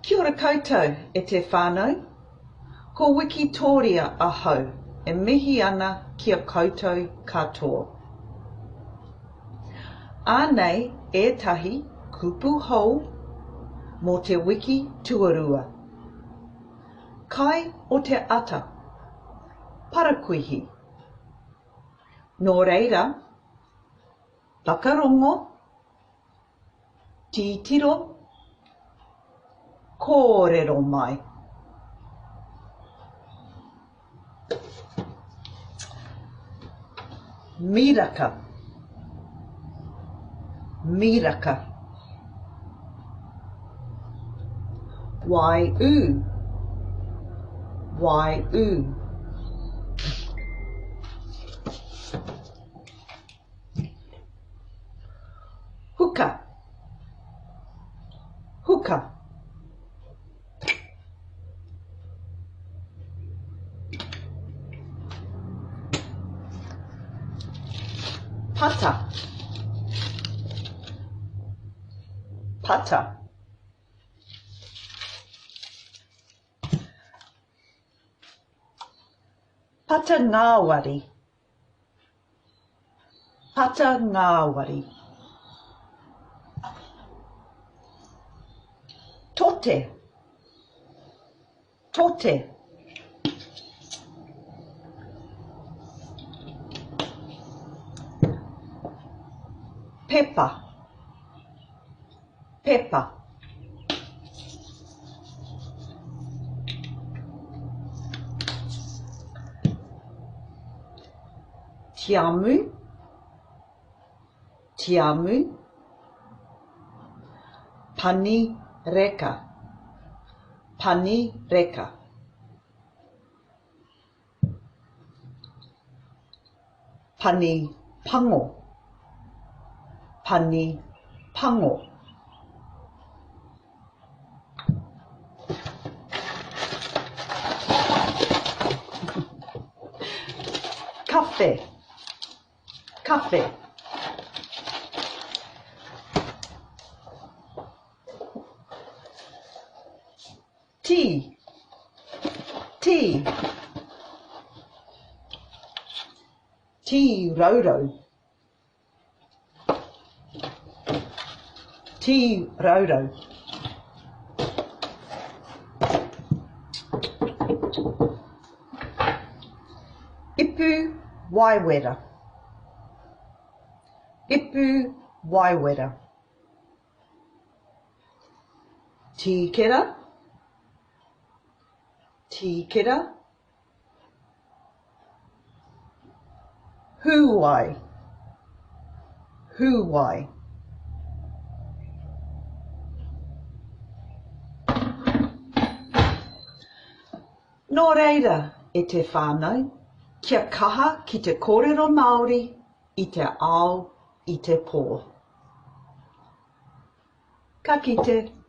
Kia ora koutou e te whānau. Ko Wikitōria ahau e mihi ana ki a koutou katoa. Anei ētahi kupu hou mō te wiki tuarua. Kai o te ata. Parakuihi. Nō reira, whakarongo Titiro, kōrero mai. Miraka, miraka. Waiū, waiū. Huka. Huka. Pata. Pata. Pata ngāwari. Pata ngāwari. Tote. Tote. Pepa. Pepa. Tiamu, tiamu, pani reka, pani reka. Pani pango, pani pango. Kawhe, kawhe. Tī, tī. Tīraurau. Tīraurau. Ipu waiwera. Ipu waiwera. Tīkera. Tīkera. Hūwai. Hūwai. Nō reira, e te whānau, kia kaha ki te kōrero Māori i te ao, i te pō. Ka kite.